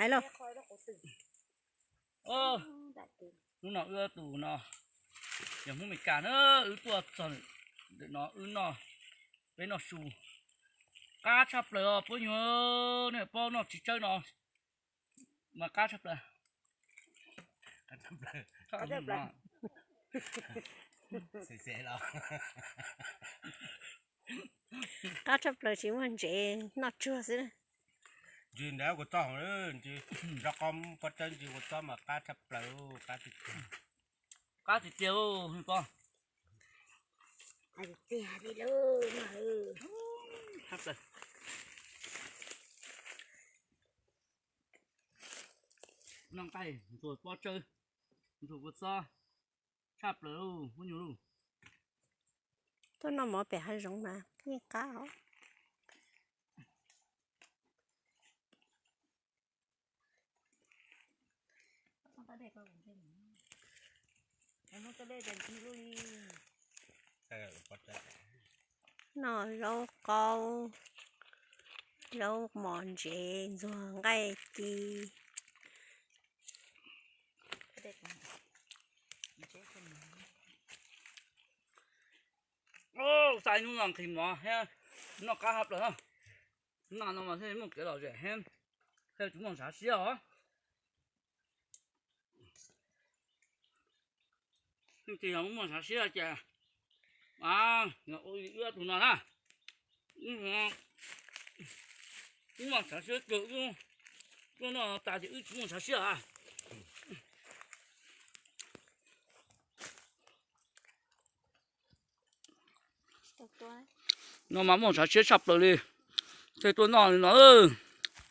Hnub no wb tus no yog Hmoob Meskas na, wb tuaj txog ntawm no wb noj, peb noj su qab tshaj plaws os puab nyuag, nej paub noj txiv tsawb no mas qab tshaj plaws. Qab tshaj plaws tsis muaj ntsev noj tsuag xwb. Ntsis ntawd kuv txob, ntsis rov qab pob tsawb ntsis kuv txob mas qab tshaj plaws, qab tiag tiag. Noj nqaij ntxuag pob tsawb, ntxuag kua txob, tshaj plaws huab nyuag lauj. Tuaj noj mov pem hav zoov mas yeej qab os. Noj zaub qaub, zaub mos ntsev, ntxuag nqaij ci. Xav hnub no nqhis mov thiab noj qab tshaj plaws na. Hnub no mas thiaj muaj kev lom zem thiab, thiaj tsis muaj ntshav siab os. Tsis yog muaj ntshav siab ces ua ib tus no na. Wb muaj ntshav siab kawg, wb tuaj noj tas ces wb tsis muaj ntshav siab. No mas muaj ntshav siab tshaj plaws li, thiaj tuaj noj li no.